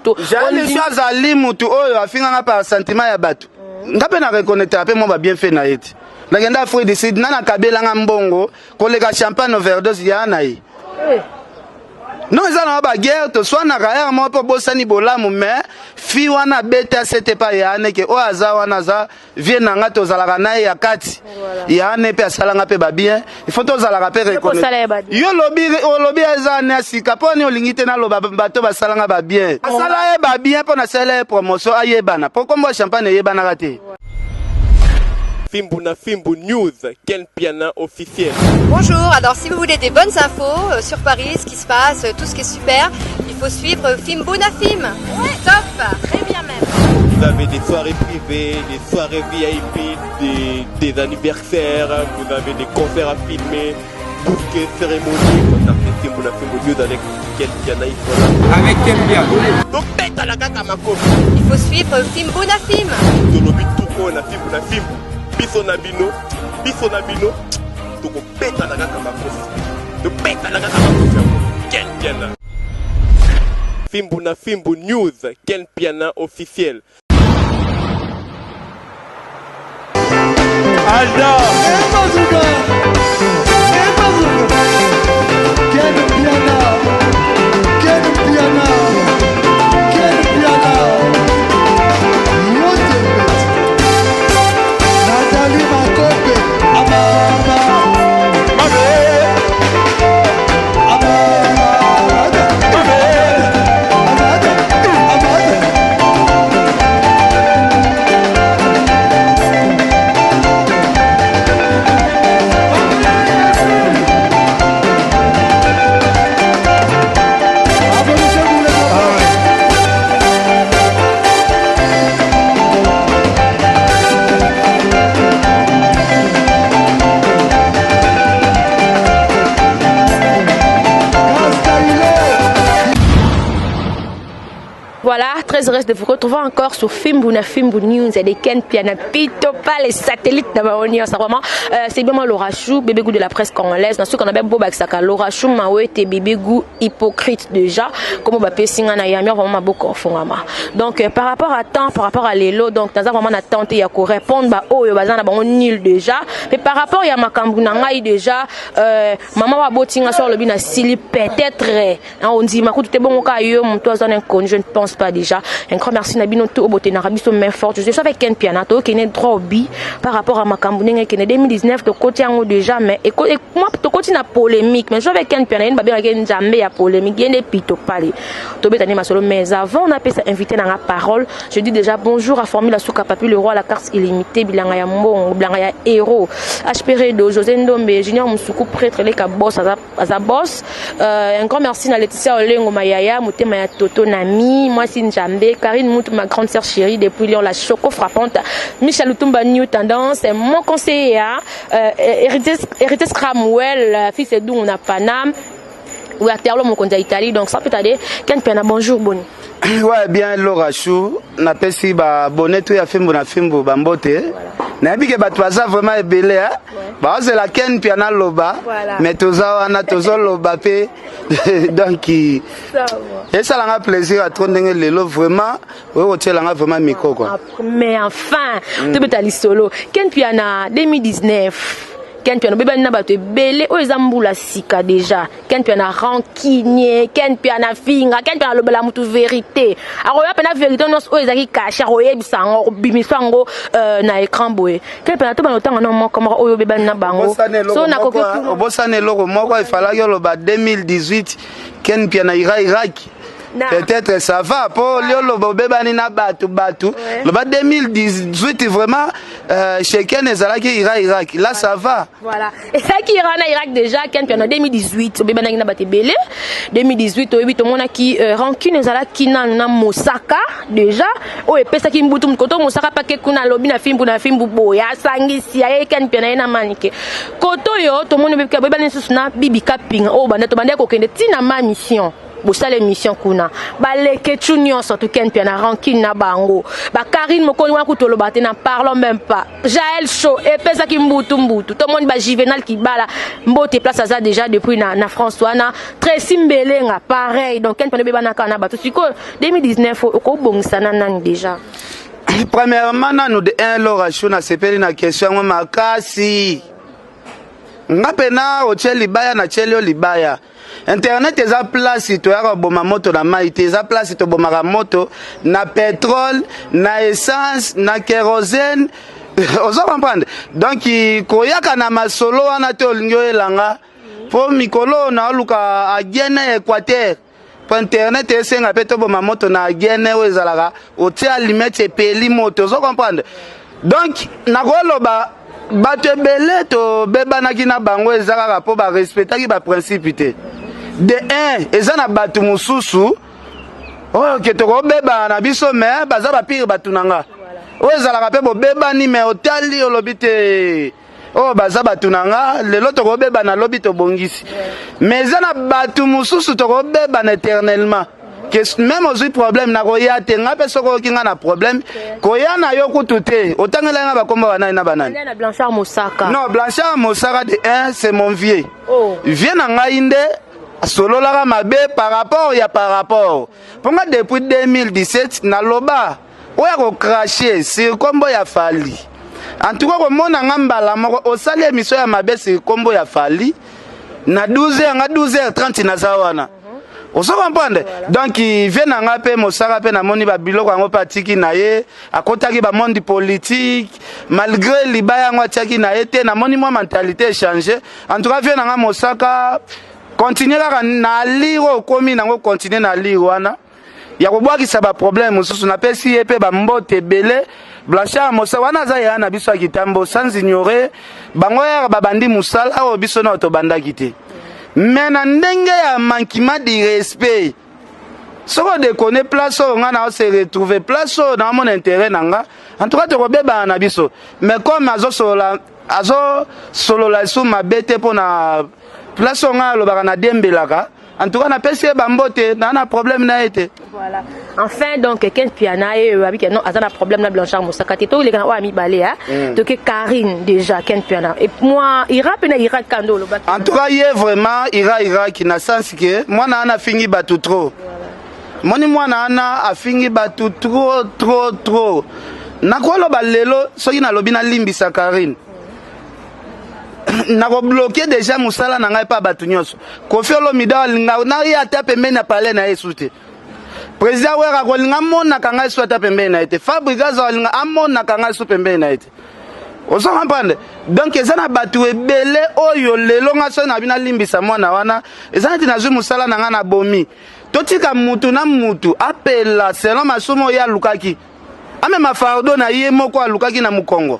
moto. Jael Show azali mutu oyo afinganga par sentiment ya bato. Nga mpe na reconnaître mpe mwa babienfait na ye te. Nakenda Afrique du Sud, nana akabelanga mbongo koleka champagne overdose ya na ye. Non, eza na baguerre, toswanaka ere moko mpo bosani bolamu, mais fi wana abeta sete epai ya neke oyo aza wana, aza vie na nga, tozalaka na ye ya kati ya ne mpe asalanga mpe babien. Il faut tozalaka mpe kosala ye babien. Yo olobi, olobi eza ne ya sika mpo ani olingi te naloba bato basalanga babien, asala ye babien mpo nasala ye promotion, ayebana mpo kombo ya champagne eyebanaka te. Fimbu na Fimbu News, Ken Piana officiel. Bonjour, alors si vous voulez des bonnes infos sur Paris, ce qui se passe, tout ce qui est super, il faut suivre Fimbu na Fim. Top, très bien même. Vous avez des soirées privées, des soirées VIP, des anniversaires, vous avez des concerts à filmer, tout ce qui est cérémonie. Contactez Fimbu na Fimbu News avec Ken Piana, ils sont là. Avec Ken Piana. Donc, bête à la kaka makofi. Il faut suivre Fimbu na Fim. Tolobi tuko na Fimbu na Fimbu. Biso na bino, biso na bino, tokobeta na kaka makofi. Tobeta na kaka makofi yango. Ken Piana. Fimbu na Fimbu News, Ken Piana officiel. Alda. Bazooka! Bazooka! Ken Piana! Ken Piana! Ken Piana! Yotembet! Nathalie Makope! Amama! Amama! Amada! Amada! Applaudissez pour les enfants. Castaïlo. Voilà, très heureuse de vous retrouver encore sur Fimbu na Fimbu News et des Ken Piana Pito, pas les satellites de ça vraiment, c'est bien moi Laura Chou, bébé goût de la presse congolaise. Dans ce qu'on appelle Boba Saka, Laura Chou Mawete, bébé goût hypocrite déjà, comme on va singa na yamia vraiment ma beaucoup fongama. Donc par rapport à temps, par rapport à l'élo, donc dans vraiment attente ya ko répondre ba oyo bazana bango nul déjà. Mais par rapport ya makambu na ngai déjà, maman wa botinga sur le bina sili peut-être hein, on dit makutu te bongo ka yo moto aza na inconnu, je ne pense pas déjà. Un grand merci na bino tout obote na biso main forte. Je suis avec Ken Piana, to kene droit au but par rapport à makambu ndenge kene 2019 to koti yango déjà, mais et moi to koti na polémique, mais je suis avec Ken Piana, ba benga ken nzambe ya polémique, yende pito pale. To beta ni masolo, mais avant on appelle ça invité dans la parole. Je dis déjà bonjour à Formule Souka Papi le roi la carte illimitée bilanga ya mbongo, bilanga ya héros. HP Redo, José Ndombe, Junior Musuku prêtre leka boss aza aza boss. Un grand merci na Laetitia Olengo Mayaya, Motema ya Toto Nami, moi c'est Njambe, Karine Moutou ma grande sœur chérie depuis Lyon la choco frappante, Michel Lutumba New Tendance, mon conseiller hein, Héritier Scramwell, fils Edou on a Paname. Ou à Terlo mon konza Italie, donc sans plus tarder, Ken Piana, bonjour Boni. Ouais, bien Laura Chou, napesi ba bonnet tout ya Fimbu na Fimbu ba mbote. Nayebi ke bato baza vraiment ebele hein. Bazela Ken Piana loba, mais toza wana tozoloba pe donc esalanga plaisir à trop ndenge lelo vraiment oyo kotielanga vraiment micro quoi. Mais enfin, tobeta lisolo. Ken Piana 2019. Ken Piana bebani na bato ebele oyo eza mbula sika déjà. Ken Piana rancunier, Ken Piana finga, Ken Piana lobela mutu vérité. Akoya pena vérité nyonso oyo ezalaki caché, akoyebisa yango, akobimisa yango na écran boye. Ken Piana to bana otanga na moko moko oyo bebani na bango. So nakoki obosana eloko moko efalaki oloba 2018 Ken Piana ira Irak. Peut-être ça va po lio loba obebani na bato bato. Loba 2018 vraiment chez Ken ezalaki ira Irak. Là ça va. Voilà. Ezalaki Iran na Irak déjà Ken Piana 2018 obebanaki na bato ebele. 2018 oyebi tomonaki rancune ezalaki nanu na Mosaka déjà oyo epesaki mbutu koto Mosaka pake kuna alobi na fimbu na fimbu boye asangisi aye Ken Piana ye na manike. Koto oyo tomoni obebani lisusu na Bibi Kapinga oyo banda tobandaki kokende ntina ma mission. Bosala émission kuna. Baleketshu nyonso to Ken Mpiana rancune na bango. Ba Karine Mokonzi wana kutu oloba te, n'en parlons même pas. Jael Show epesaki mbutu mbutu. Tomoni ba Juvenal Kibala mbote place aza déjà depuis na France wana. Tracy Mbelenga pareil. Donc Ken Mpiana bebanaka na bato. Sikoyo 2019 okobongisa na nani déjà? Premièrement nanu, de 1, Laura Chou, nasepeli na question yango makasi. Nga mpena otie libaya, natieli yo libaya. Internet eza place toyaka koboma moto na mai te, eza place tobomaka moto na pétrole, na essence, na kérosène, ozo comprendre? Donc koyaka na masolo wana te. Olingi oyelanga mpo mikolo naoluka agene Équateur, po internet esenga mpe toboma moto na agene oyo ezalaka otia allumette, epeli moto, ozo comprendre? Donc nakoloba bato ebele tobebanaki na bango eza kaka mpo barespectaki baprincipe te. De 1, eza na bato mosusu oyo ke tokobebana na biso, me baza bapire bato na nga oyo ezalaka mpe bobebani, me otali, olobi te oyo baza bato na nga. Lelo tokobebana, lobi tobongisi. Me eza na bato mosusu tokobebana éternellement, ke même ozwi problème, nakoya te. Nga mpe soki oyoki nga na problème, koya na yo kutu te. Otangela nga bakombo banani na banani? Na Blanchard Mosaka. Non, Blanchard Mosaka, de 1, c'est mon vieux. Oh. Vieux na ngai nde asololaka mabe par rapport ya par rapport mpo nga depuis 2017 naloba oyo akocracher sur kombo ya Fally. En tout cas, komona nga mbala moko osali émission ya mabe sur kombo ya Fally na 12 heures, nga 12 heures 30 naza wana, ozo comprendre? Donc vieux na nga mpe Mosaka mpe, namoni babiloko yango mpe atiki na ye, akotaki bamonde politique malgré libaya yango atiaki na ye te. Namoni mwa mentalité échange. En tout cas, vieux na nga Mosaka, continue kaka na lire oyo okomi nango, continue na lire wana ya kobwakisa baproblème mosusu. Napesi ye mpe bambote ebele. Blanchard Mosaka wana aza yaya na biso ya kitambo, sans ignorer bango yaka babandi mosala oyo biso na tobandaki te. Me na ndenge ya manquement de respect, soki odekone place oyo nga na ose retrouve, place oyo naomona intérêt na nga, en tout cas tokobebana na biso. Mais comme azosolola, azosolola esu mabe te mpo na place oyo ngai alobaka nadembelaka, en tout cas napesi ye bambote, naa na problème na ye te. Voilà. Enfin, donc, Ken Mpiana et abi non, aza na problème na Blanchard Mosaka te. Toleka na oyo ya mibale, hein. Donc Karine déjà, Ken Mpiana. Et moi, ira pe na Irak kando lo. En tout cas, ye vraiment ira Irak na sens ke mwana wana afingi bato trop. Moni mwana wana afingi bato trop trop trop. Nakoloba lelo, soki nalobi nalimbisa Karine, nakobloquer déjà mosala na ngai mpa bato nyonso. Kofi Olomide alinga naye ata pembeni na palais na ye su te. Président Wera akolinga amonaka ngai su ata pembeni na ye te. Fabregas akolinga amonaka ngai su pembeni na ye te, ozo comprendre? Donc eza na bato ebele oyo lelo nga soki na bino alimbisa mwana wana, eza neti nazwi mosala na ngai na bomi. Totika mutu na mutu apela selon masumu oyo alukaki, amema fardeau na ye moko alukaki na mokongo.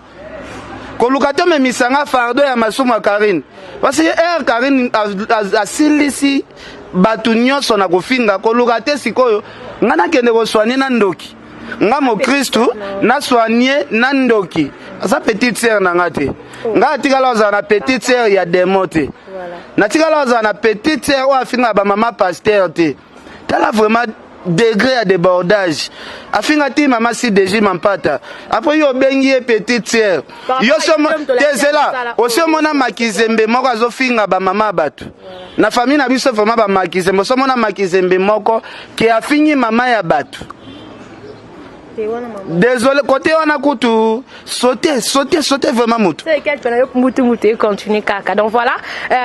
Koluka tomemisa nga fardeau ya masumu ya Karine, parce que ere Karine asilisi bato nyonso na kofinga, koluka te. Sikoyo nga nakende kosoigner na ndoki, nga mokristu nasoigner na ndoki? Aza petite sœur na nga te. Nga atikala kozala na petite sœur ya démon te, natikala kozala na petite sœur oyo afingaka bamama pasteur te. Tala vraiment degré ya débordage, afinga ti mama CDG Mampata, après yo obengi ye petite sœur. Yo tezela osi omona makizembe moko azofinga bamama ya bato na famille na biso. Vraiment, bamakizembe, osi omona makizembe moko ke afingi mama ya bato? Désolé, côté wana kutu sauter, sauter, sauter vraiment motu. Mutu mutu econtinue kaka. Donc voilà,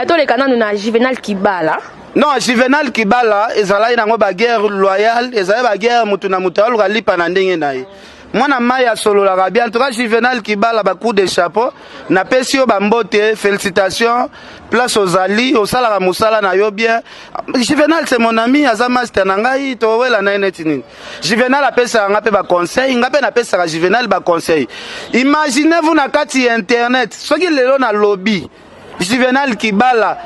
toleka nanu na Juvenal Kibala. Non, Juvenal Kibala ezalaki nango baguerre loyale, ezalaki baguerre motu na motu aluka lipa na ndenge na ye. Mwana mai asololaka bien. En tout cas, Juvenal Kibala, bacoup de chapeau, napesi yo bambote, félicitation. Place ozali, osalaka mosala na yo bien. Juvenal, c'est mon ami, aza master na ngai, towela na ye neti nini. Juvenal apesaka nga mpe baconseil, nga mpe napesaka Juvenal baconseil. Imaginez vous na kati ya internet, soki lelo nalobi Juvenal Kibala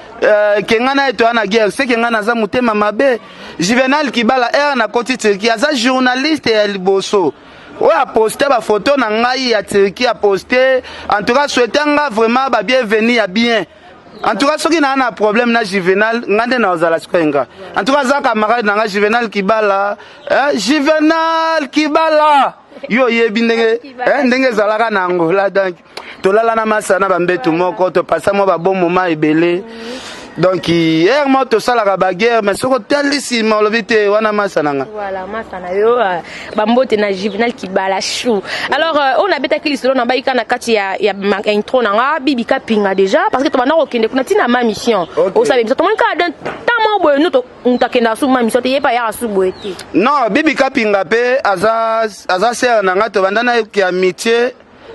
ke ngai na ye toya na guerre, seke ngai naza motema mabe. Juvenal Kibala, ere nakoti Turquie, aza journaliste ya liboso oyo aposte bafoto na ngai ya Turquie, aposte. En tout cas, souhaite nga vraiment babienvenu ya bien. En tout cas, soki naa na problème na Juvenal, nga nde naozala sikoyo nga. En tout cas, aza camarade na nga Juvenal Kibala. Eh, Juvenal Kibala! Yo oyebi ndenge eh, ndenge ezalaka na Angola donc tolala na masa na bambetu moko topasa mwa babon moment ebele. Donc heure moko tosalaka baguerre mais soki otali nsima olobi te wana masa na nga. Voilà, masa na yo bambote na Juvenal Kibala chou. Alors oyo nabetaki lisolo na bayika na kati ya intro na nga Bibi Kapinga déjà parce que tobanda kokende kuna ntina ma mission. Osala biso tomoni kaka d'un temps moko boye no moto akendaka su ma mission te ye pa ayaka su boye te. Non, Bibi Kapinga mpe aza sœur na nga tobanda na ye amitié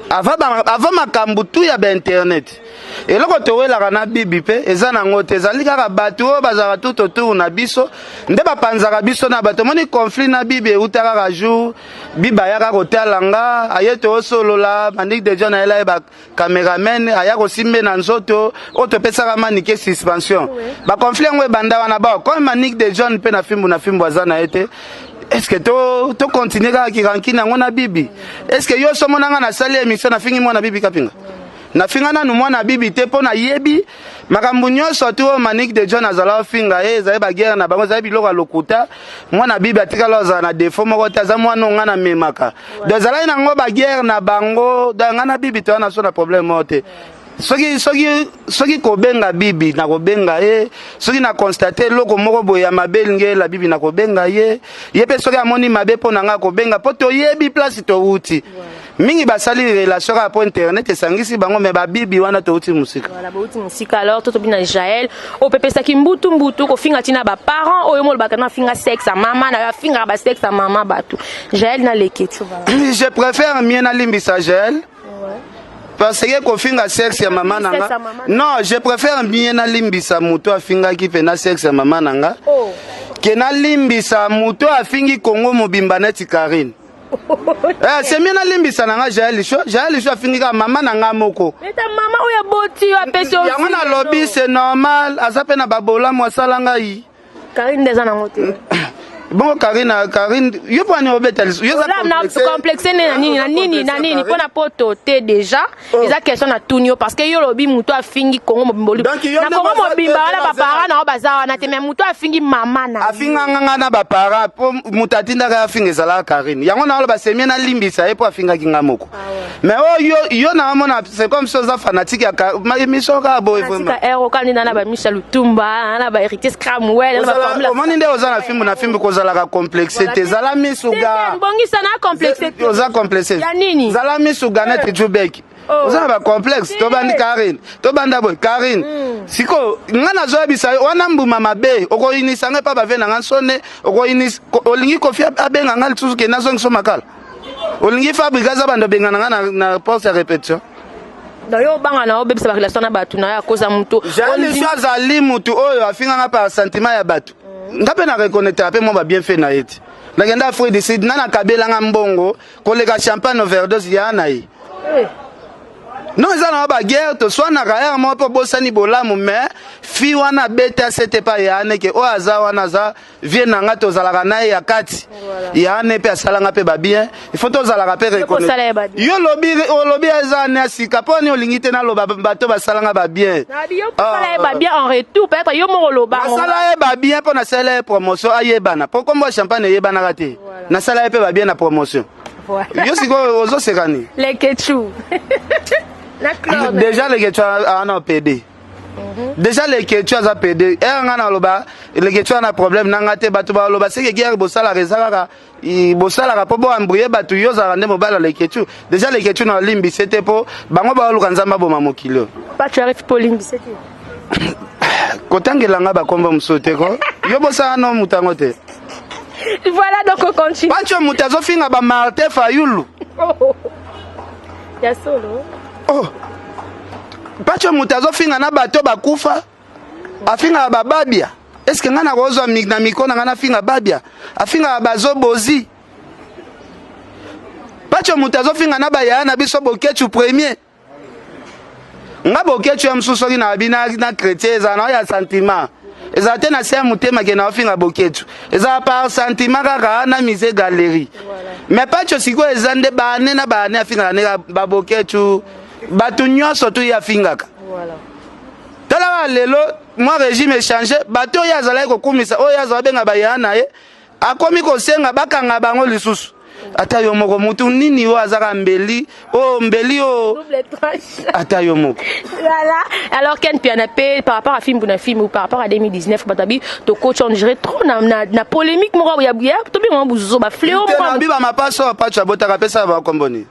avant makambo tu ya bainternet. Eloko towelaka na Bibi mpe eza nango te, ezali kaka bato oyo bazalaka tout autour na biso nde bapanzaka biso na bato. Omoni conflit na Bibi euta kaka jour Bibi ayaka kotala nga, aye toosolola Manike de John ayela ye bacameraman aya kosimbe na nzoto oyo topesaka Manike suspension. Baconflit yango ebanda wana. Bao comme Manike de John mpe na fimbu na fimbu aza na ye te, est ce que to continue kaka kirankine yango na Bibi? Est ce que yo so monanga nasali émission nafingi mwana Bibi Kapinga? Nafinga nanu mwana Bibi te mpo nayebi makambo nyonso tu oyo Manike de John azala ofinga ye ezali baguerre na bango, ezali biloko ya lokuta. Mwana Bibi atikala ozala na défaut moko te, aza mwana oyo nga namemaka. Donc ezalaki nango baguerre na bango. Donc nga na Bibi toya na so na problème moko te. Soki kobenga Bibi, nakobenga ye. Soki na constate eloko moko boye ya mabe elingi eyela Bibi, nakobenga ye. Ye mpe soki amoni mabe mpo na ngai, akobenga, mpo toyebi place towuti. Mingi basali relation kaka mpo internet esangisi bango, me babibi wana touti mosika. Voilà, bauti mosika. Alors totobi na Jael oyo pepesaki mbutu mbutu kofinga ntina baparent oyo molobaka na afinga sexe ya mama na yo, afingaka basexe ya mama bato. Jael na Leketu, voilà. Je préfère mieux nalimbisa Jael parce que kofinga sexe ya mama na Sexe nga ya mama. Non, je préfère mieux nalimbisa moto afingaki mpe sexe ya mama na nga ke nalimbisa moto afingi Kongo mobimba neti Karine. Eh, c'est mieux nalimbisa na nga Jael Sho. Jael Sho afingi kaka mama na nga moko. Eta mama oyo aboti yo apesi yo. Yango nalobi, c'est normal, aza mpe na babolamu asala ngai. Karine nde eza nango te. Bongo Karine, Karine yo mpo ani obeta lisu yo? Oza na complexe ne na nini na nini na nini mpo na poto te? Déjà eza question na tuni yo parce que yo olobi moto afingi Kongo mobimba. Donc, yo na nde Kongo mobimba wana baparent na yo baza wana te, mais moto afingi mama na yo. Afinganga nga na baparent mpo moto atindaka afinga ezalaka Karine. Yango na oloba c'est mieux nalimbisa ye mpo afingaki nga moko. Mais oyo yo na omona, c'est comme si oza fanatique ya émission kaka boye vraiment. Tika ero kani na bamisha Lutumba na ba Héritier Scramwell na ba Omoni nde oza na fimbu na fimbu, kozalaka complexe te, zala misuga. Bongisa na complexe te. Oza complexe. Ya nini? Zala misuga neti Jubek. Oh. Oza na bacomplexe. Tobandi Karine, tobanda boye Karine. Sikoyo nga nazoyebisa yo wana mbuma mabe okoyinisa ngai mpa bave na nga nsone okoyinisa. Olingi Kofi abenga nga lisusu ke nazongiso makala? Olingi Fabrika aza bando obengana nga na porte ya répétition? Donc yo obanga na obebisa barelation na bato na yo akoza moto. Jael azali mutu oyo afinganga par sentiment ya bato. Nga mpe na reconnaître mpe mwa babienfait na ye te. Nakenda Afrique du Sud, nana akabelanga mbongo koleka champagne overdose ya na ye. Non, eza na baguerre toswanaka yaka moko mpo bosani bolamu, mais fi wana abeta se te pa ya neke oyo aza wana aza vie na nga, tozalaka na ye ya kati ya ne mpe asalanga mpe babien. Il faut tozalaka mpe Osala ye babien. Yo olobi, olobi eza ne ya sika mpo ani olingi te naloba bato basalanga babien. Nabi yo kosala ye babien en retour, peut-être yo moko oloba. Nasala ye babien mpo nasala ye promotion ayebana, mpo kombo ya champagne eyebanaka te. Nasala ye mpe babien na promotion. Yo sikoyo ozoseka nini? Lekechu na Claude. Déjà Lekechu aza na PD, déjà Lekechu aza PD. Ere nga naloba Lekechu aza na problème na nga te. Bato baloba seke guerre bosalaka eza kaka bosalaka mpo boembrouiller bato. Yo ozalaka nde mobali ya Lekechu. Déjà Lekechu na olimbisi te mpo bango baoluka Nzambe aboma mokili oyo. Pacho arife mpo olimbisi te. Kotangelanga bakombo mosusu te ko yo bosala no moto yango te. Voilà, donc on continue. Pacho moto azofinga bamartin Fayulu. Ya solo. Oh. Pacho moto azofinga na bato bakufa, afingaka bababia. Eske ngai nakozwa na miko na ngai nafinga babia? Afingaka bazobozi. Pacho moto azofinga na bayaya na biso Bokechu premier. Nga Bokechu ya mosusu soki na bi na chrétien ezala na oyo ya sentiment, ezala te na se ya motema ke na ofinga Bokechu, ezala par sentiment kaka na mise galerie. Mais Pacho sikoyo eza nde baane na baane afingaka nde babokechu, bato nyonso tu ye afingaka. Tala kaka lelo mwa régime echange, bato oyo azalaki kokumisa, oyo azala benga bayaya na ye, akomi kosenga bakanga bango lisusu. Ata yo moko, mutu nini oyo azaka mbeli oyo, mbeli oyo? Double tranche. Ata yo moko. Voilà. Alors Ken Piana pe par rapport à film na film ou par rapport à 2019, batabi to coach, on dirait trop na polémique moko ya ya to bien buzo ba fléau te moko. Na biba mapaso apacho abotaka, apesaka bakomboni.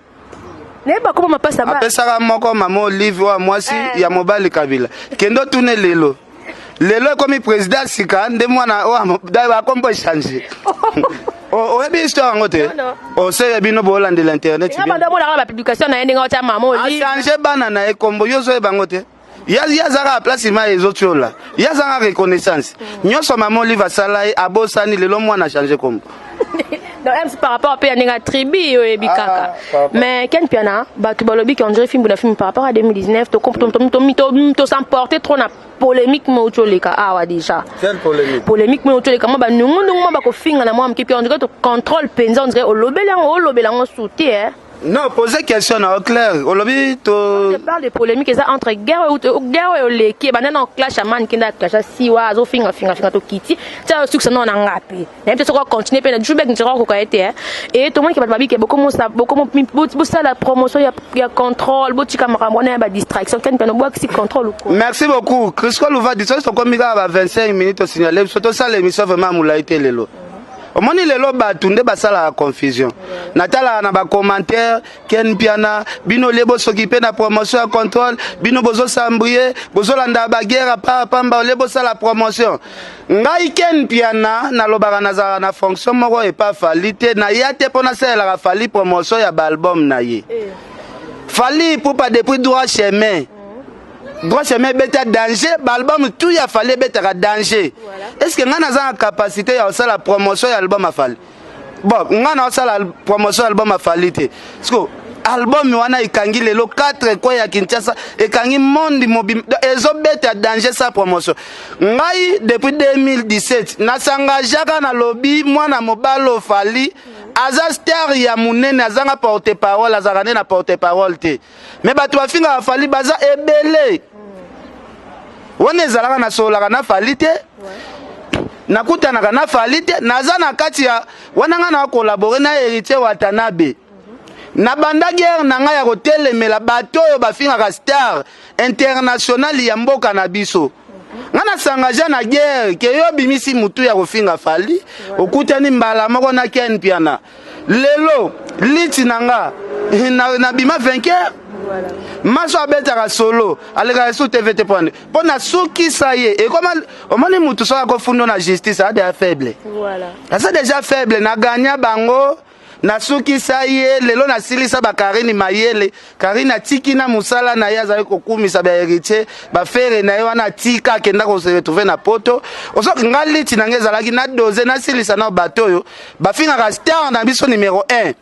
Ne ba koma mapasa ba. Apesaka moko mama Olive oyo mwasi ya mobali Kabila. Kende otune lelo, lelo ekomi président sika nde mwana oyo bakombo echange. Oyebi histoire yango te? Non, non. Oseye bino bolandela internet. Nga banda mona ba publication na ye ndenge otia mama Olive. Achange bana na ye kombo, yo ozoyeba yango te. Ye azaka place ma ezotiola, ye azanga reconnaissance nyonso mama Olive asala ye, abosani. Lelo mwana achange kombo. Donc même si par rapport pe ya ndenge ya tribu oyebi Ah, kaka. par rapport. Mais Ken Piana, bato balobi ke on dirait film na film par rapport à 2019 to s'emporter trop na polémique mo otoleka awa déjà. Quelle polémique? Polémique mo otoleka, mwa banungunungu, mwa bakofinga na mwa moke mpe on dirait to contrôle mpenza, on dirait olobeli yango, olobela yango su te, eh. Non, pose question na yo clair, olobi to Je parle de polémique eza entre guerre oyo, guerre oyo oleki ebanda na clash ya mani kenda, clash ya siwa azofinga finga finga, tokiti tia osukisa nao na nga mpe nayebi te soki ocontinue mpe na jubek nzela okoka ye te, eh. E tomoniki bato babike bosala promotion ya contrôle, botika makambo wana ya badistraction. Ken Mpe nobwakisi contrôle ou quoi? Merci beaucoup, Crisco Luvadi. Soki tokomi kaka ba 25 minutes, osignale biso, tosala émission vraiment ya molai te. Lelo omoni, lelo bato nde basalaka confusion. Natalaka na bacommentaire: "Ken Piana, bino olie bosoki mpe na promotion ya contrôle, bino bozosambrie, bozolanda baguerre apa pamba, olie bosala promotion." Ngai Ken Piana nalobaka, nazalaka na fonction moko epa Fally te, naya te mpo nasalelaka Fally promotion ya baalbum na ye. Fally Ipupa depuis Droit chemin, Droit chemin ebeta danger, baalbum tout ya Fally ebetaka danger. Est ce que ngai naza na capacité ya kosala promotion ya album ya Fally? Bon, ngai naosala promotion ya album ya Fally te. Parce que album wana ekangi lelo 4 coin ya Kinshasa, ekangi monde mobimba, ezobeta danger sa promotion. Ngai depuis 2017 nasangageaka, nalobi mwana mobali oFally aza star ya monene, azanga porte parole, azalaka nde na porte parole te. Me bato bafingaka Fally baza ebele. Wana ezalaka nasololaka na Fally te, nakutanaka na Fally te, naza na kati ya wana. Ngai na collaborer na Héritier Watanabe na banda guerre na ngai ya kotelemela bato oyo bafingaka star international ya mboka na biso. Ngai nasangagea na guerre ke yo obimisi mutu ya kofinga Fally, okutani mbala moko na Ken Piana. Lelo liti na nga nabima vainqueur. Maso abetaka solo, alekaka su TV te mpona mpo nasukisa ye. Ekoma omoni mutu soki akofunda na justice, aza déjà faible. Aza déjà faible. Naganya bango, nasukisa ye. Lelo nasilisa bakarine mayele. Karine atiki na mosala na ye, azali kokumisa bahéritier, bafrères na ye wana, atika, akenda kose retrouver na poto. Osoki nga liti na ngai ezalaki na dose, nasilisa na bato oyo bafingaka star na biso numéro 1.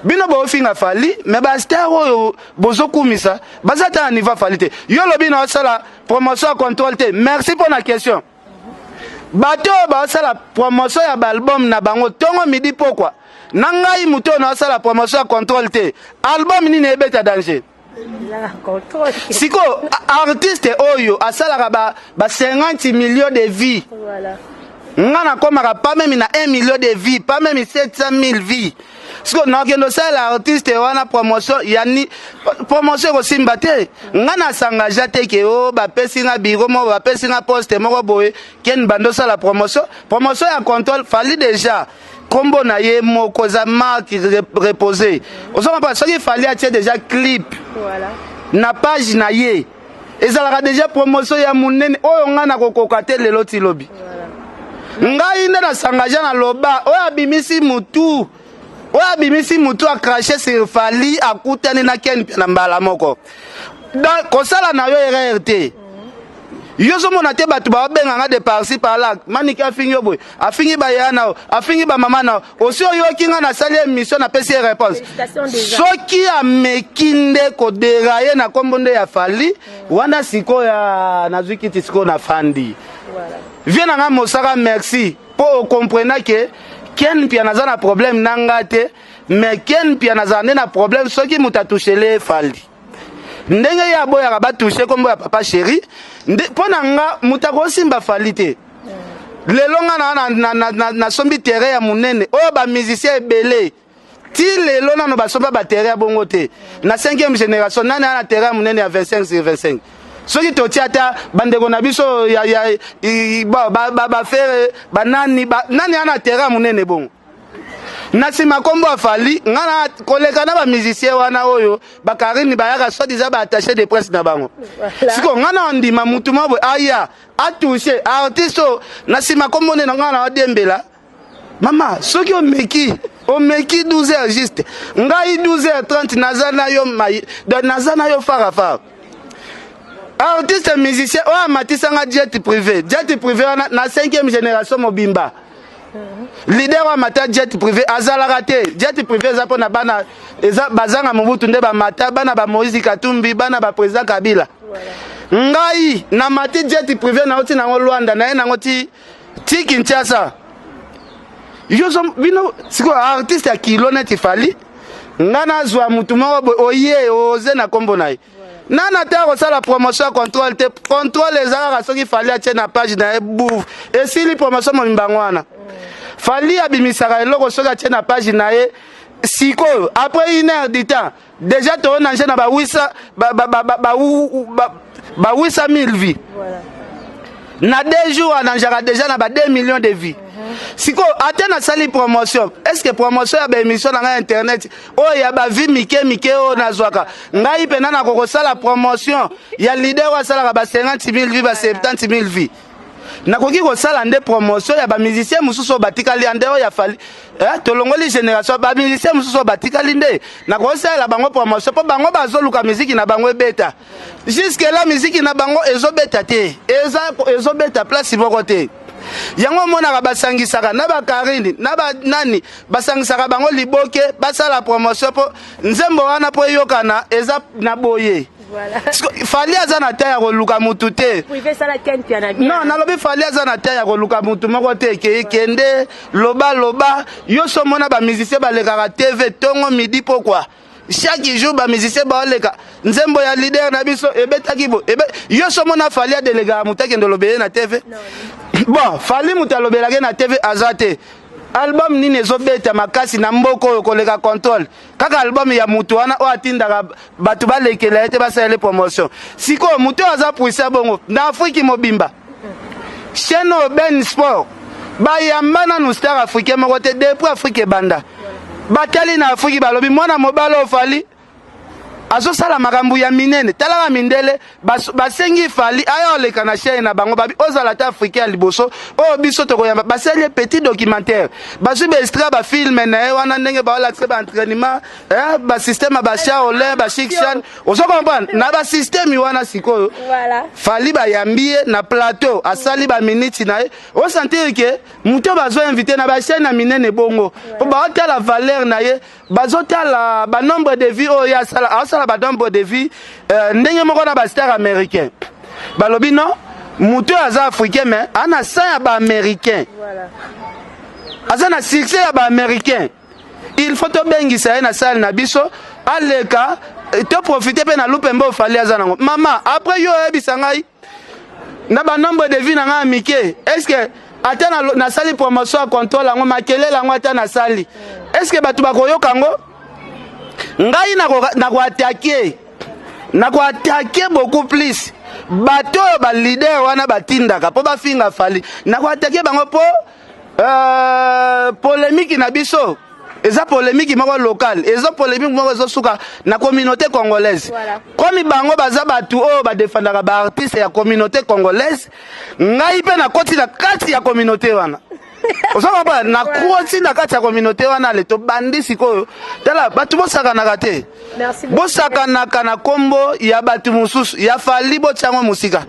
Bino bofinga Fally, me bastar oyo bozokumisa baza ata na niveau Fally te. Yo lobi na osala promotion ya contrôle te. Merci mpo na question. Bato oyo baosala promotion ya baalbum na bango ntongo, midi, pokwa, na ngai moto oyo naosala promotion ya contrôle te, album nini ebeta danger? Sikoyo artiste oyo asalaka ba 50 millions de vues, nga nakomaka pas même na 1 million de vues, pas même 700 000 vues. Sikoyo nakende osalela artiste wana promotion yani promotion ekosimba te. Nga nasangagea te ke o bapesi nga biro moko, bapesi nga poste moko boye, ken bando osala promotion, promotion ya contrôle. Fally déjà nkombo na ye moko eza marque reposé, ozomapa. Soki Fally atie déjà clip na page na ye, ezalaka déjà promotion ya monene oyo ngai nakokoka te lelo ti lobi. Ngai nde nasangagea, naloba oyo abimisi mutu, oyo abimisi mutu acrache sur Fally, akutani na Ken na mbala moko. Donc kosala na yo erreur te. Yo ozomona te, bato babenganga de par-ci par-là: "Maniki afingi yo boye, afingi baya na yo, afingi bamama na yo." Osi oyoki nga nasali émission, napesi ye réponse? Soki ameki nde kodérailler na nkombo nde ya Fally wana, sikoyo nazwi kiti, sikoyo nafandi vie na nga. Mosaka, merci mpo okomprena ke Ken Pia naza na problème na nga te. Mais Ken Pia nazala nde na problème soki moto atouchele Fally. Ndenge ye aboyaka batouche nkombo ya papa chéri, mpo na nga moto akosimba Fally te. Lelo nga na nasombi terrain ya monene oyo bamusicien ebele ti lelo nano basomba baterrain ya bongo te. Na 5e génération, nani aya na terrain ya monene ya 25 sur 25? Soki totia ata bandeko na biso ya baFerre, banani nani aya na terrain ya monene bongo na nsima nkombo ya Fally? Nga na koleka na bamusicien wana oyo bakarini bayaka soi-disant baattaché de presse na bango. Siko nga na ndima mutu moko boye aya atouche artiste oyo na nsima nkombo nde na nga na odiembela. Mama, soki omeki, omeki 12 heures juste, ngai 12 heures 30 naza na yo mai, donc naza na yo farafara. Artiste musicien oyo amatisanga jet privé, jet privé wana na 5e génération mobimba, leader oyo amata jet privé azalaka te. Jet privé eza mpona bana, eza bazanga Mobutu nde bamata, bana ba Moïse Katumbi, bana baprésident Kabila. Ngai namati jet privé, nauti nango Lwanda, naye nango ti Kinshasa. Yo bino sikoyo artiste ya kilo neti Fally, nga nazwa mutu moko boye oye oze na nkombo na ye, nana te akosala promotion ya Contrôle te. Contrôle eza kaka soki Fally atie na page na ye, bouf, esili promotion mobimbango wana. Fally abimisaka eloko soki atie na page na ye. Sikoyo après une heure du temps, déjà toonange na bawisa ba 800 000 vues. Na 2 jours anangeaka déjà na ba 2 millions de vues. Sikoyo ate nasali promotion, est ce que promotion ya baémission na ngai internet oyo ya bavues mike mike oyo nazwaka, ngai mpena nakokosala promotion ya leader oyo asalaka ba 50 000 vues, ba 70 000 vues? Nakoki kosala nde promotion ya bamusicien mosusu oyo batikali ande oyo ya Fally. Tolongoli génération, bamusicien mosusu oyo batikali nde nakosalela bango promotion, mpo bango bazoluka miziki na bango ebeta. Jusque là miziki na bango ezobeta te, eza ezobeta place moko te. Yango omonaka basangisaka na bakarini na banani, basangisaka bango liboke, basala promotion mpo nzembo wana mpo eyokana eza na boye. Fally aza na te ya koluka mutu te. Non, nalobi Fally aza na te ya koluka mutu moko te. Kende loba loba, yo so omona bamusicien balekaka TV ntongo, midi, pokwa, chaque jour bamusicien baoleka nzembo ya leader na biso ebetaki bo ebe. Yo so omona Fally adelegaka motu akende olobele na TV? Bon, Fally moto alobelaki na TV aza te. Album nini ezobeta makasi na mboka oyo koleka Contrôle? Kaka album ya mutu wana oyo atindaka bato balekela ye te, basaleli promotion. Sikoyo motu oyo aza puissant bongo na Afriki mobimba, chaîne oyo beIN Sport bayamba nanu star africain moko te depuis Afrique ebanda. Batali na Afrique, balobi mwana mobali oyo Fally azosala makambo ya minene. Talaka mindele basengi Fally aya oleka na chaîne na bango, babi ozala te africain ya liboso oyo biso tokoyamba. Basali ye petit documentaire, bazwi baextrait bafilm na ye wana ndenge baolakisa baentraînement, basystème ya baShaolin, baShikshan, ozo comprendre na basystème wana. Sikoyo Fally bayambi ye na plateau, asali baminiti na ye, osentir ke moto bazo invité na bachaîne ya minene bongo mpo baotala valeur na ye, bazotala banombre de vues oyo ye asala, aosala banombre de vues ndenge moko na bastar américain. Balobi non, moto oyo aza africain mais aza na sang ya baaméricain, aza na succès ya baaméricain, il faut tobengisa ye na sale na biso aleka, toprofite mpe na lupembe oyo Fally aza nango. Mama, après yo oyebisa ngai na banombre de vues na ngai ya mike, est ce que ata nasali promotion ya Contrôle yango, makelele yango, ata nasali, est ce que bato bakoyoka yango? Ngai nakoattaquer beaucoup plus bato oyo baleader wana batindaka mpo bafinga Fally. Nakoattaquer bango mpo polémique na biso eza polémique moko locale, eza polémique moko ezosuka na communauté congolaise. Komi bango baza bato oyo badefendaka baartiste ya communauté congolaise, ngai mpe nakoti na kati ya communauté wana, ozo comprendre? Nakoti na kati ya communauté wana. Ale, tobandi sikoyo. Tala, bato bosakanaka te. Merci beaucoup. Bosakanaka na nkombo ya bato mosusu ya Fally, botiango mosika,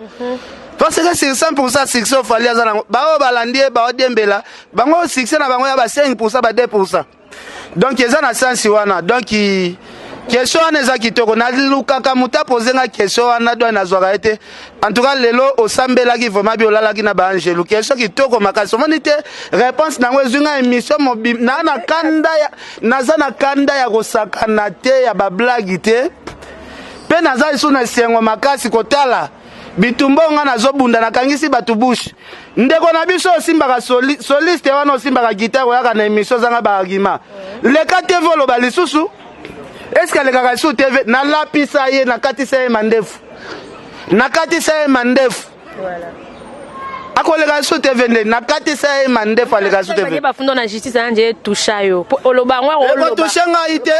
parce que sur 100 succès oyo Fally aza nango, baoyo balandi ye baodiembela bango, succès na bango ya ba 5, ba 2. Donc eza na sensi wana. Donc question wana eza kitoko, nalukaka moto apose nga question wana, donc nazwaka ye te. En tout cas lelo osambelaki vraiment bi olalaki na baangelu. Question kitoko makasi, omoni te? Réponse nango ezwi nga émission mobimba. Naa na kanda naza na kanda ya kosakana te, ya bablague te. Mpe naza lisusu na esengo makasi kotala bitumba oyo ngai nazobunda, nakangisi bato bouche. Ndeko na biso osimbaka soliste wana, osimbaka guitare, oyaka na émission ozanga baargument. Leka TV, oloba lisusu eske alekaka lisusu TV. Nalapisa ye, nakatisa ye mandefu, nakatisa ye mandefu. Akoleka lisusu TV nde nakatisa ye mandefu, aleka lisusu TV. Bafundo na justice anje etusha yo Po oloba yango. Ekotouche ngai te,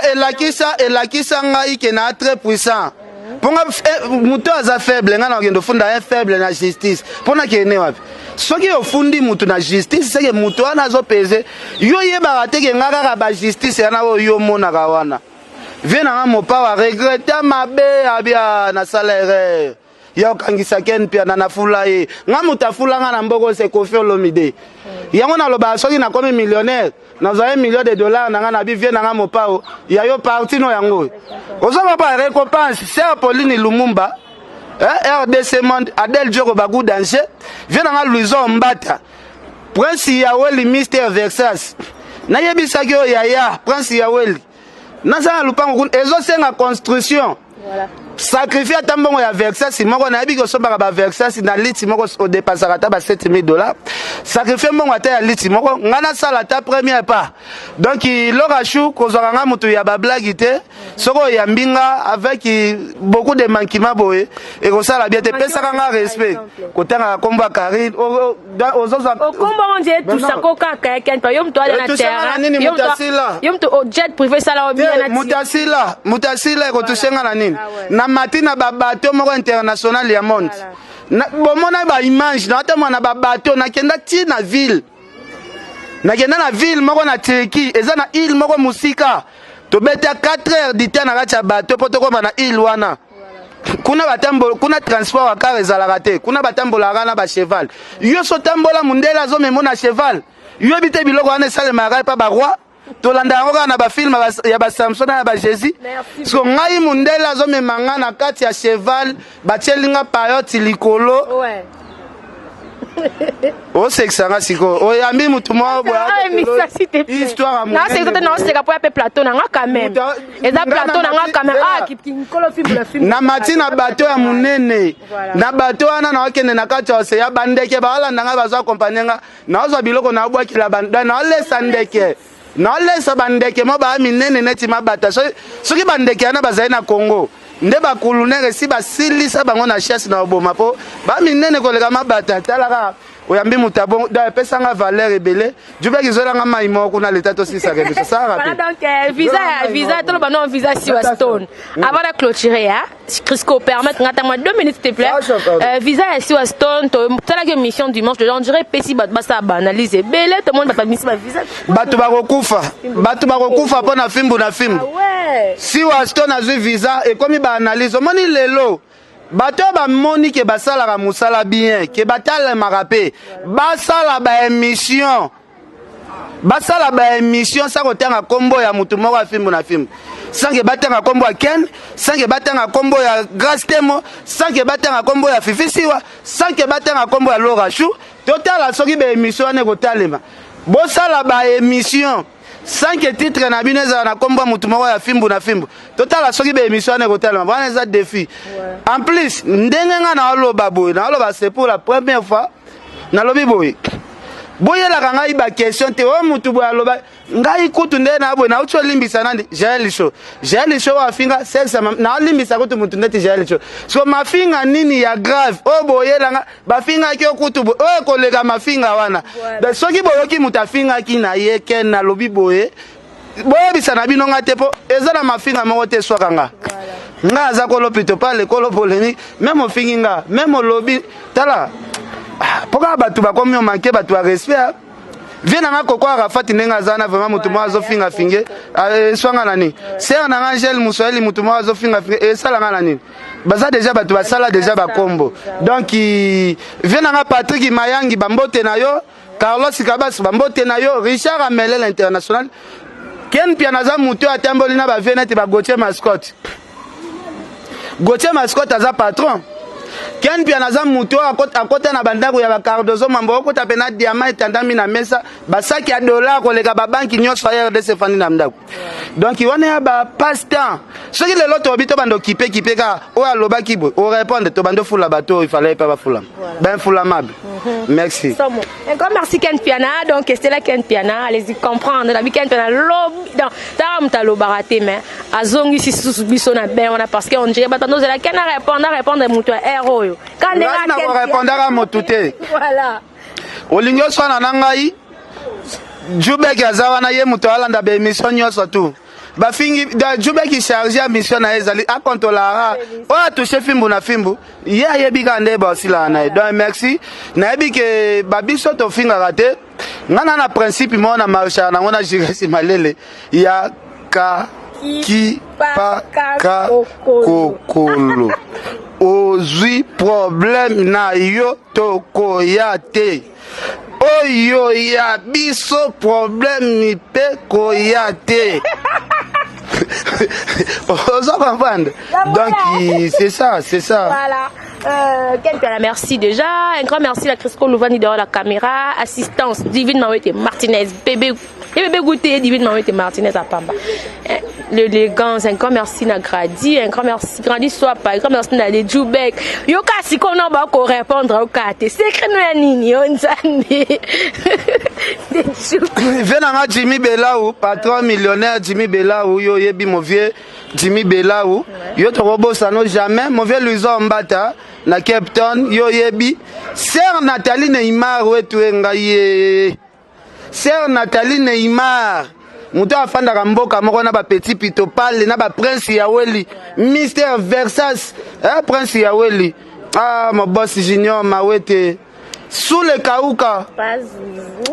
elakisa ngai ke na très puissant mponga moto aza faible. Ngai nakokende ofunda un faible na justice mpo nakende wapi? Soki ofundi mutu na justice, seke mutu wana azopese yo. Yebaka te ke nga kaka bajustice wana oyo yo omonaka wana, vie na nga mopawa regreta mabe abia nasala erreur ya okangisa Ken Mpiana. Nafula ye, nga moto afula nga na mboko se Koffi Olomide. Yango nalobaka, soki nakomi millionnaire, nazwa 1 million de dollars na nga na bi vie na nga mopao ya yo parti no yango ozonga pa récompense. Sœur Pauline Lumumba, eh, RDC Monde, Adèle Djoko Bagou Danger, vie na nga Louison Mbata, Prince Yaweli, Mister Versas. Nayebisaki oyo yaya Prince Yaweli, naza na lupango kuna ezosenga construction. Sacrifie ata mbongo ya Versas moko. Nayebi ke osombaka baversas na liti moko, odépensaka ata ba 7000 dollars. Sacrifie mbongo ata ya liti moko, ngai nasala ata premier pas. Donc Laura Chou, kozwaka nga motu ya bablague te. Soki oyambi nga avec beaucoup de manquement boye, ekosala bien te. Pesaka nga respect, kotangaka nkombo ya Karine ozozwa. Okombo ngo nje etusako kaka Ken pa yo moto aza na Etusanga na nini? terrain. Moto asila. Yo moto o jet privé esala o bien na Moto asila, moto asila, ekotouche nga na nini? Na mati na babateau moko international ya monde. Bomona baimage naotambola na babateau, nakenda ti na ville, nakenda na ville moko na Turquie, eza na île moko mosika. Tobeta 4 heures du temps na kati ya bateau mpo tokóma na île wana. Kuna batambola, kuna transport ya car ezalaka te, kuna batambolaka na bacheval. Yo so tambola, mondele azomemo na cheval. Yoyebi te biloko wana esalemaka epa baroi, tolanda yango kaka na bafilm ya baSamson na ya baJésus. So ngai mondele azomema nga na kati ya cheval, batieli nga payote likolo. Osekisa nga sikoyo, oyambi mutu moko boye, histoire ya Nasekisa te, naoseka po ya mpe plateau na nga quand même. Eza plateau na nga quand même. Ah, nkolo fimbu na fimbu. Na mati na bateau ya monene, na bateau wana naokende na kati ya océan, bandeke baolanda nga, bazo accompagne nga, naozwa biloko, naobwakela, naolesa ndeke, naolesa bandeke mo baya minene neti mabata. Soki bandeke wana bazali na Congo nde bakulunere esi basilisa bango na chasse na oboma, mpo baminene koleka mabata. Talaka, oyambi moto abongo, donc epesanga valeur ebele. Jubeki, ezolanga mai moko kuna leta tosilisaka biso salaka. Voilà, donc visa ya visa, toloba non visa Siwa Stone. Avant de clôturer, hein, Crisco, permettre nga moi 2 minutes, s'il te plaît. Ah, ça, pardon. Visa ya Siwa Stone, to talaki émission dimanche, on dirait pesi bato basala ba analyse ebele, tout le monde bato bamisi ba visa. Bato bakokufa, bato bakokufa mpo na fimbu na fimbu. Ah ouais. Siwa Stone azwi visa, ekomi baanalyse. Omoni lelo bato oyo bamoni ke basalaka mosala bien, ke batalemaka mpe basala baémission, basala baémission sa kotanga nkombo ya motu moko ya fimbu na fimbu, sans ke batanga nkombo ya Ken, sans ke batanga nkombo ya Grace Temo, sans ke batanga nkombo ya Fifi Siwa, sans ke batanga nkombo ya Laura Chou. Totala soki baémission wana ekotalema. Bosala baémission sans ke titre na bino ezala na nkombo ya motu moko ya fimbu na fimbu. Totala soki baémission wana ekotalema. Wana eza défi. En plus, ndenge nga naoloba boye, naoloba, c'est pour la première fois nalobi boye, boyelaka ngai baquestion te oyo motu boye aloba. Ngai kutu nde na boye nauti olimbisa nani? Jael Show. Jael Show oyo afinga selsa, naolimbisa kutu motu ndeti Jael Show. So mafinga nini ya grave oyo boyelanga? Bafingaki yo kutu boye, oyo ekoleka mafinga wana. Donc soki boyoki moto afingaki na ye Ken, nalobi boye, boyebisa na bino nga te, mpo eza na mafinga moko te eswaka nga. Nga aza kolo pito pa lekolo polémique. Même ofingi nga, même olobi, tala, ah, mpo kaka bato bakomi omanke bato ya respect, ah. Vie na nga Koko Arafati, ndenge aza na vraiment, motu moko azofinga finge, eswanga na nini? Sœur na nga Angele Moswahili, motu moko azofinga finge, esala nga na nini? Baza déjà bato basala déjà bakombo. Donc vie na nga Patrik Mayangi, bambote na yo. Carlos Kabas, bambote na yo. Richard Amelel international. Ken Pia, naza motu oyo atamboli na bavie neti baGautier Mascotte. Gautier Mascotte aza patron. Ken Pia, naza motu oyo akota na bandako ya baCardozo Mambo, okota mpe na diamant etandami na mesa, basaki ya dollar koleka babanki nyonso ya RDC efandi na ndako. Donc wana ya bapasse temps. Soki lelo tobi tobanda okipe kipe kaka oyo alobaki boye, orépondre, tobanda ofula bato oyo ifale epa bafulama, bainfulamable. Merci. Somo. Un grand merci Ken Piana. Donc c'est là Ken Piana, allez-y comprendre. La Ken Piana lobi donc tara mutu alobaka te, mais azongisi susu biso na ben wana, parce que on dirait bato nozela Ken a répondre, a répondre mutu ya air oyo. Quand Ngai nakorépondaka motu te. Voilà. Olingi oswana na ngai, Jubek aza wana, ye moto alanda baémission nyonso tu bafingi. Jubek, charge ya mission na ye ezali akontolara oyo atouche fimbu na fimbu, ye ayebi kaka nde baosilaka na ye. Donc merci, nayebi ke babiso tofingaka te. Ngai na principe moko na marchaka nango na Jiresi Malele ya ka ki pa ka kokolo. Ozwi problème na yo, tokoya te. Oyo ya biso problème mpe koya te. Ozo comprendre? Donc c'est ça, c'est ça. Voilà. Ken Piana, merci déjà. Un grand merci à Crisco Louvani derrière la caméra. Assistance, Divine Mawete Martinez, bébé. Et bébé goûté, Divine Mawete Martinez à Pamba. L'élégance, un grand merci na Gradi, un grand merci, Gradi soit pas, un grand merci na les Djoubek. Yoka si qu'on a pas répondre au cas. Secret no ya nini, on nzambe. Des Djoubek. Vie nanga Jimmy Belau, patron millionnaire Jimmy Belau, yo oyebi mon vieux Jimmy Belau, yo tokobosano jamais. Mon vieux Luison Mbata na Cape Town, yo oyebi. Sœur Nathalie Neymar wetu, ye ngai ye sœur Nathalie Neymar, moto afandaka mboka moko na bapetit pitopale na baprince Yaweli, Mister Versas, eh, Prince Yaweli, ah, mon boss Junior Mawete sous le kauka,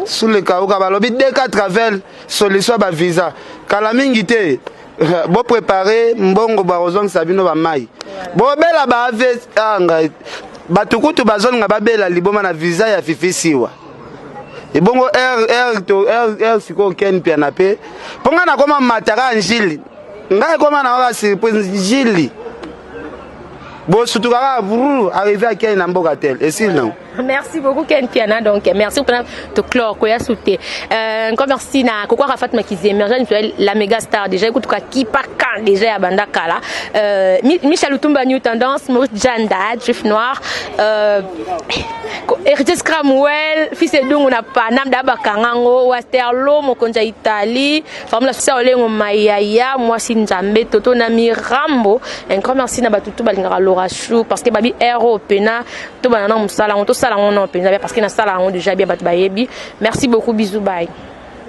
sous le kauka. Balobi Deka Travel, solution ya bavisa kala mingi te. Boprépare mbongo, bakozongisa bino bamai, bobela baave ngai. Bato kutu bazolinga babela liboma na visa ya Fifi Siwa. Ebongo r r to r r sikoyo Ken Piana mpe mpo ngai nakoma mataka njili, ngai ekoma na kaka surprise njili, bosutuka kaka brr, arrivé akei na mboka tel, esili nango. Merci beaucoup Ken Piana. Donc merci pour te clore koya souté. Encore merci na Koko Rafat Makizembe, la méga star déjà, écoute quoi qui pas quand déjà ya banda kala. Michel Lutumba New Tendance, Maurice Janda, Juif Noir, Héritier Scramwell, fils Edungu na Panam da bakangango, Wasterlo mokonzi ya Italie, Famula Sa Olengo Mayaya, mwasi Nzambe, Toto na Mirambo. Un grand merci na batutu balingaka Laura Chou, parce que babi héros pena to bana na mosala yango, tosala yango na mpenza bien, parce que nasala yango déjà bien, bato bayebi. Merci beaucoup, bisous, bye.